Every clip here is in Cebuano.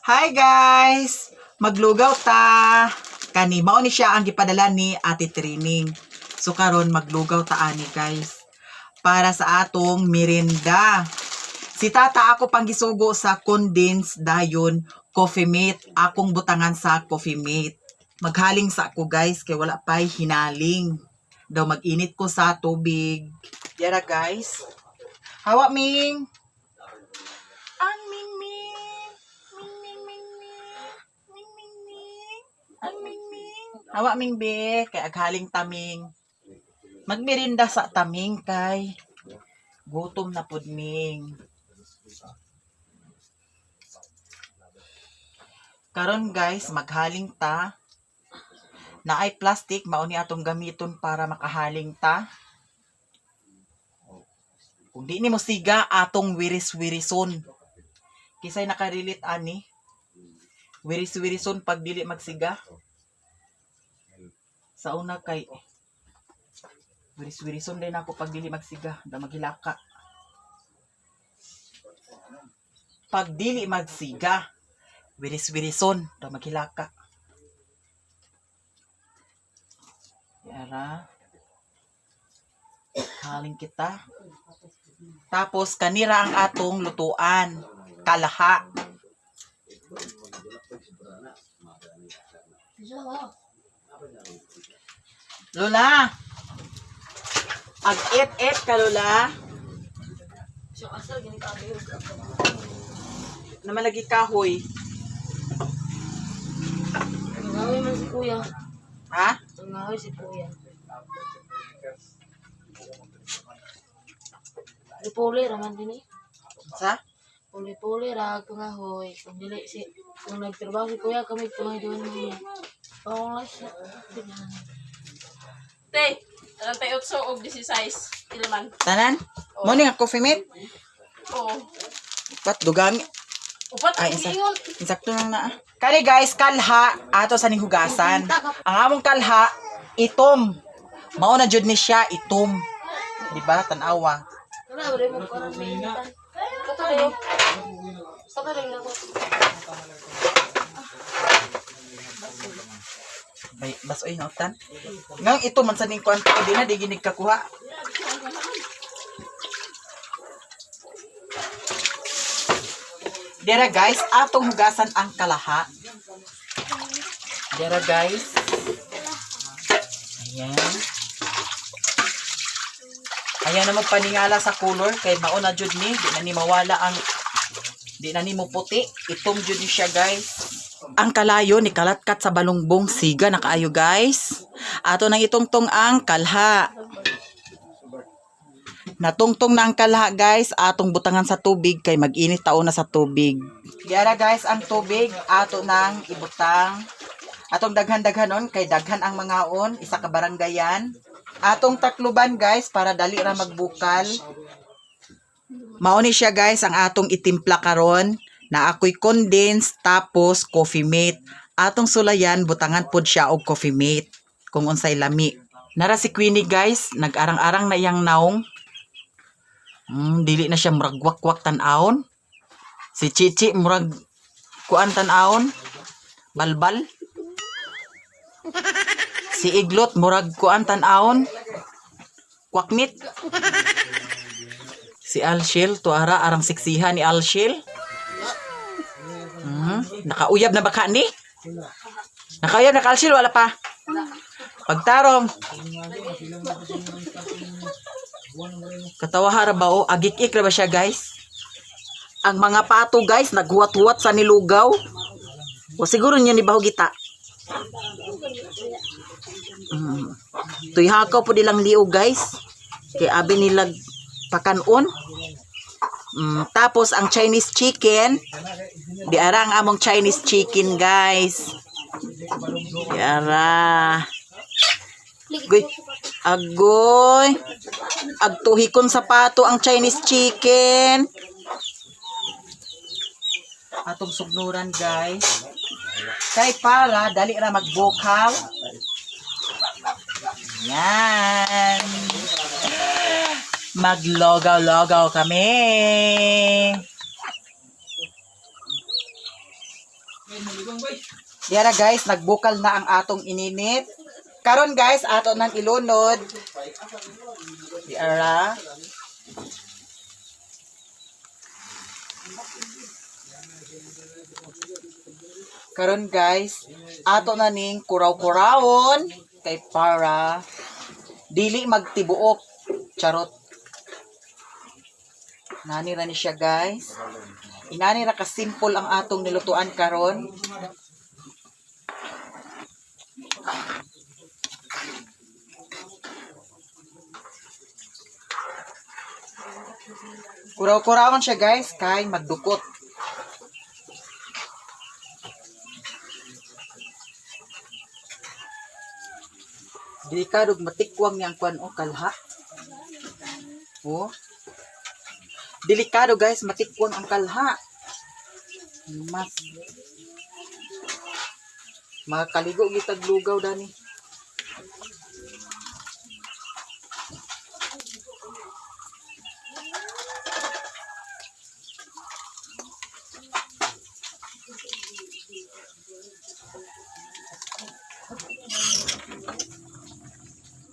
Hi guys! Maglugaw ta! Kani mao ni siya ang gipadala ni Ate Trining. So karon maglugaw ta ani, guys, para sa atong merienda. Si Tata ako pang gisugo sa condensed dayon Coffee Mate, akong butangan sa Coffee Mate. Maghaling sa ako, guys, kay wala pa'y hinaling. Daw mag-init ko sa tubig. Yara, guys. Hawa, Ming. Ang Ming Ming. Ming Ming Ming Ming. Ming Ming Ming. Ang Ming Ming. Hawa, Ming, be, kay aghaling taming. Magmerinda sa taming kay gutom na pud, Ming. Karon guys, maghaling ta. Naay plastic, mao ni atong gamiton para makahaling ta. Kung di ni mo siga, atong wiris-wirison. Kisay nakarelate ani? Wiris-wirison pag dili magsiga. Sa una kay wiris-wirison din ako pag dili magsiga, da maghilaka. Pag dili magsiga, wiris-wirison, da maghilaka. Yara. Haling kita. Tapos kanira ang atong lutuan. Kalaha. Lola! Ag-et-et ka, Lola. Naman lagi kahoy. Nangahoy man si kuya. Ha? Nangahoy si kuya. Puli-puli raman din eh. Sa? Puli-puli ra pangahoy. Kung dili si kung nagtrabaho si kuya kami pangahoy doon ni. Oh, siya. Te, 38 og 16 ilaman. Tanan? Mo ni nga Coffee Mate? Oo. Pat dugang. Upat Ay, ang isa. giingon. Insakto lang na. Kani guys, kalha ato sa ning hugasan. Ang among kalha itom. Mao na jud ni siya itom. Di ba? Tan-awa. Wala ba mo karon may initan? Kato rin. Basta ka rin ako. Bay, basoy na utan. Ngang ito man sa ning kuan ko di na di ginig kakuha. Dera guys, atong hugasan ang kalaha. Dera guys. Ayan. Ayan na mo paningala sa color kay mao na jud ni, di na ni mawala ang di na ni mo puti, itom jud ni siya, guys. Ang kalayo ni kalatkat sa balungbong, siga na kaayo, guys. Ato nang itungtong ang kalha. Natungtong na ang kalha, guys, atong butangan sa tubig kay mag-init tao na sa tubig. Yara guys, ang tubig ato nang ibutang. Atong daghan-daghanon kay daghan ang mga on, isa ka baranggayan. Atong takluban, guys, para dali ra magbukal. Mao ni siya guys ang atong itimpla karon na ako'y condensed tapos Coffee Mate. Atong sulayan butangan pod siya og Coffee Mate kung unsay lami. Nara si Queenie guys, nag-arang-arang na iyang naong. Dili na siya murag wakwak tan-awon. Si Chichi murag kuan tan-awon. Balbal. Si Iglot murag kuan tan-awon. Kwaknit. Si Alshil, tuara arang siksihan ni Alshil. Nakauyab na ba ka ni? Nakauyab na ka, Alshil, wala pa. Pagtarong. Katawa ra ba o? Agik-ik ra ba siya, guys? Ang mga pato, guys, naghuwat-huwat sa nilugaw. O siguro niya ni Bahugita. Tuyhakaw po nilang liog, guys. Kay abi nilag pakanon. Tapos ang Chinese chicken, di ara ang among Chinese chicken, guys. Di ara. Goy. Agoy. Agtuhikon sa pato ang Chinese chicken. Atong sugnuran, guys. Kay para dali ra magbukaw. Yan. Maglogaw-logaw kami. Diara guys, nagbukal na ang atong ininit. Karon guys, ato nang ilunod. Diara. Karon guys, ato na ning kuraw-kurawon kay para dili magtibuok. Charot. Nani ra ni siya guys. Inani ra ka simple ang atong nilutuan karon. Kuraw-kurawon siya guys kay magdukot. Delikado og matikwang niyang kuan o kalha. Oh. Delikado guys, matikwang ang kalha. Mas makaligo gitag lugaw dani.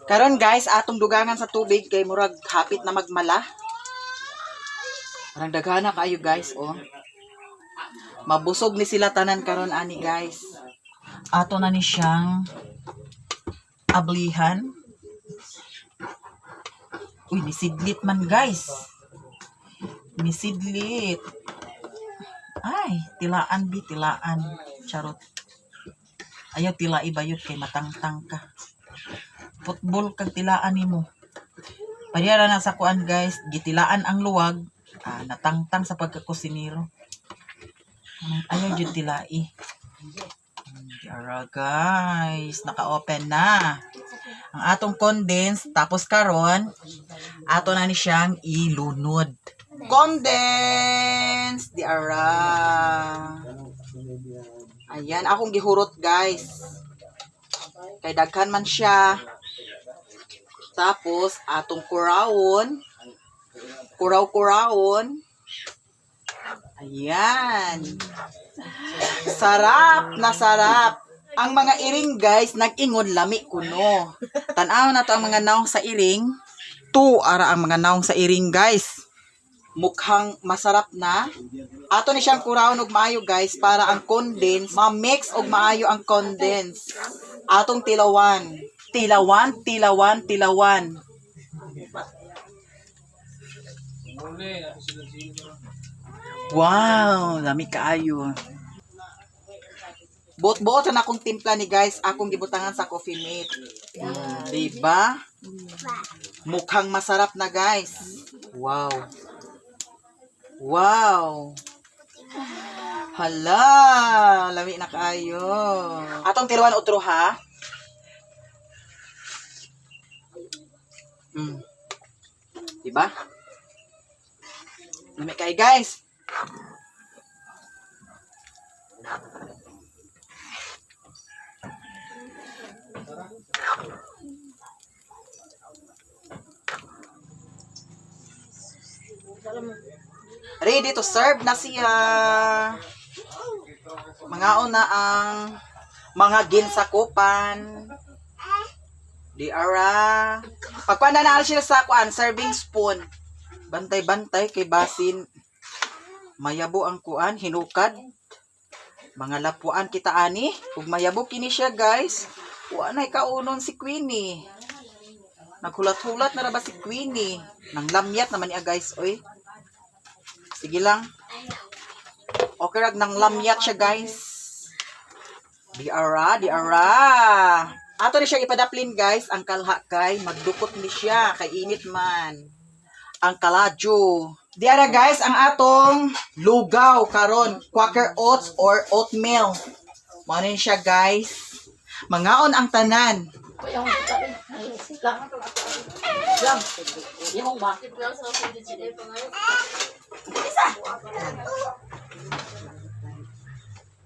Karon guys, atong dugangan sa tubig kay murag hapit na magmala. Parang daghana kaayo guys, oh. Mabusog ni sila tanan karon ani guys. Ato na ni siyang ablihan. Uy, nisidlit man guys. Nisidlit. Ay, tilaan bi, tilaan. Charot. Ayaw tila ibayot kay matangtang ka. Football kag tilaan nimo. Parehara na sa kuan guys, gitilaan ang luwag, ah, natangtang sa pagkakusinero. Ayaw jud tilai. Ara guys, naka-open na. Ang atong condense, tapos karon ato na ni siyang ilunod. Condense! Di ara. Ayan, akong gihurot guys. Kay daghan man siya. Tapos, atong kurawon. Kuraw-kurawon. Ayan. Sarap na sarap. Ang mga iring guys, nag-ingon lami kuno. Tan-aw na to ang mga naong sa iring. Two ara ang mga naong sa iring guys. Mukhang masarap na. Ato ni siyang kurawon og maayo guys para ang condense, ma-mix og maayo ang condense. Atong tilawan. Tilawan, tilawan, tilawan. Wow, lami kaayo. Buot-buot na akong timpla ni guys, akong gibutangan sa coffee mate. Diba? Mukhang masarap na guys. Wow. Wow. Hala, lami na kaayo. Atong tiruan otro ha. Diba? Lami kay guys. Ready to serve na siya. Mangaon na ang mga ginsakupan. Di ara. Pagkuan na na sila sa kuan, serving spoon. Bantay-bantay kay basin. Mayabo ang kuan, hinukad. Mga lapuan kita ani. Ug mayabo kini siya guys. Wa nay kaunon si Queenie. Naghulat-hulat na ra ba si Queenie? Nang lamyat naman niya guys, oy. Sige lang. Okay rag nang lamyat siya guys. Di ara, di ara. Ato ni siya ipadaplin guys, ang kalha kay magdukot ni siya kay init man. Ang kaladyo. Di ara guys, ang atong lugaw karon, Quaker oats or oatmeal. Mao ni siya guys. Mangaon ang tanan. Lang. Lang. Yung ba?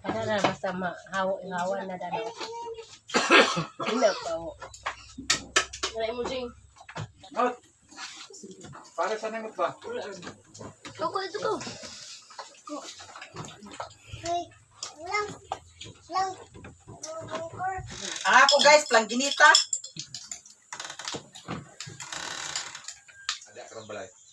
Para na basta mahawa hawa na dano. Ina pa o. Wala mo jing. Not. Para sa nangot ba? Go, go, go. Ang ako guys, plangginita. Ada karon balay.